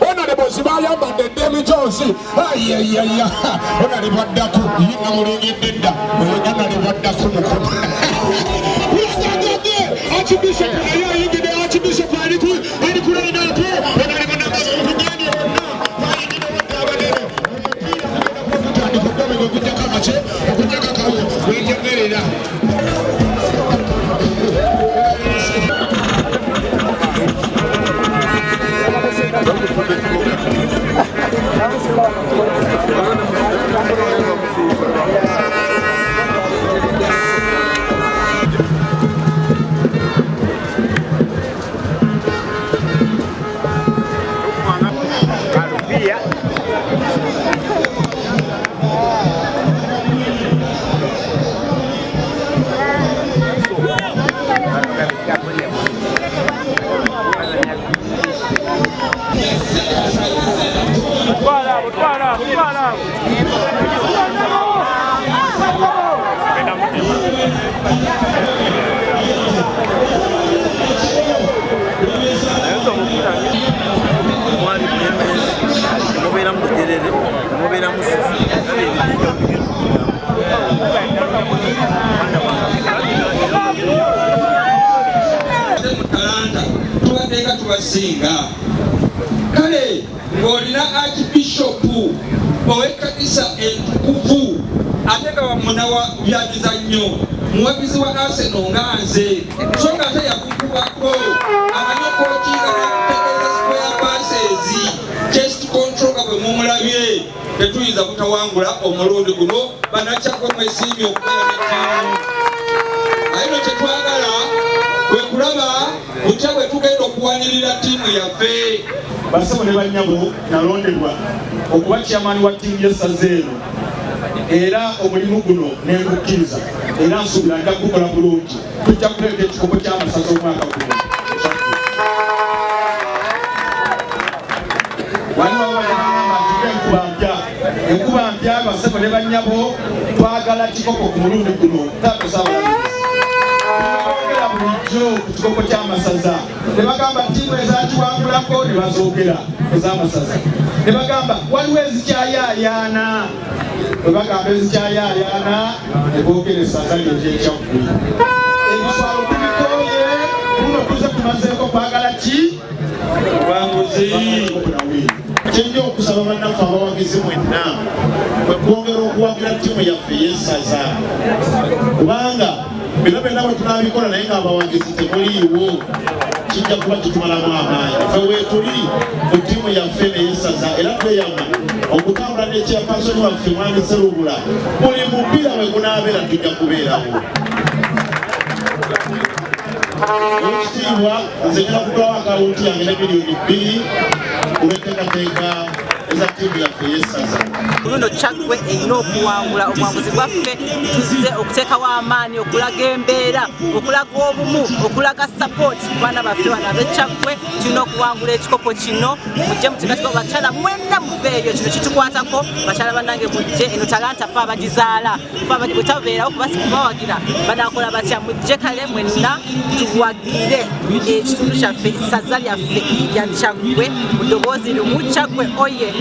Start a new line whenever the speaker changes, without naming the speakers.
Honorable zibayambadde edda emijoozi ayayaya honorable addako ye namulengedde dda honorable addako mukono Archbishop naye ayingidde. Archbishop ali ku line up. Honorable Namazi nkugambye bonna bayingidde wadde abanene. Omupiira gugenda kuba gutandika ogwabwe okujjako amake okujjako akawo wenjogerera.
Mubeeramu bugerere, mubeeramu
mu talanta tubadde nga tubasinga. Kale ng'olina archbishopu ow'ekkanisa entukuvu ate nga wamunawa byamizannyo, muwagizi wa Arsenal nga nze, so nga ate yakukubako amanyi okwokinga n'akutegeeza square passes, chest control nga bwe mumulabye. Tetuyinza butawangula omulundi guno. Bannakyagwe, mwesiimye okubeera ne ttiimu, naye no kyetwagala kwe kulaba butya bwe tugenda okuwanirira ttiimu yaffe.
Basebo ne bannyabo, nalondebwa okuba chairman wa ttiimu y'essaza eno era omulimu guno nengukkiriza era nsuubira nja kugukola bulungi. Tujja kuleeta ekikopo ky'amasaza omwaka guno. Waliwo abagamba nti enkuba mpya, enkuba mpya. Basebo ne bannyabo, twagala kikopo ku mulundi guno. Taata Saabalabirizi, bulijjo ku kikopo ky'amasaza ne bagamba ttiimu ezakiwangulako ne bazoogera ez'amasaza, ne bagamba waliwo ezikyayaayaana. Bwe bagamba ezikyayaayaana ne boogera essaza ly'eryekyaggwe. Ebiswalo tubikooye, kuno tuze tumazeeko kwagala ki?
Buwanguzi.
Kyenja okusaba bannaffe abawagizi mwenna kwe kwongera okuwagira ttiimu yaffe ey'essaza, kubanga bino byonna bwe tunaabikola naye ng'abawagizi temuliiwo, kijja kuba kitumalamu amaanyi. Ffe weetuli ku ttiimu yaffe n'ey'essaza era tweyama okutambula ne chairperson waffe Mwami Serubula. Buli mupiira bwe gunaabeera tujja kubeerawo. Olwekitiibwa, nze ngenda kugulawo akawunti yange ne 2 miliyoni olw'enteekateeka eza ttiimu yaffe ey'essaza.
Luno Kyaggwe erina okuwangula. Obuwanguzi bwaffe, tuzze okuteekawo amaanyi, okulaga embeera, okulaga obumu, okulaga support ku baana baffe bano ab'Ekyaggwe. Tulina okuwangula ekikopo kino. Mujje muteekateko, bakyala mwenna muveeyo, kino kitukwatako. Bakyala bannange, mujje, eno talanta fe abagizaala, bwe tabeerawo kubawagira banakola batya? Mujje kale mwenna tuwagire ekitundu kyaffe, essaza lyaffe lya Kyaggwe mu ddoboozi limu. Kyaggwe oye!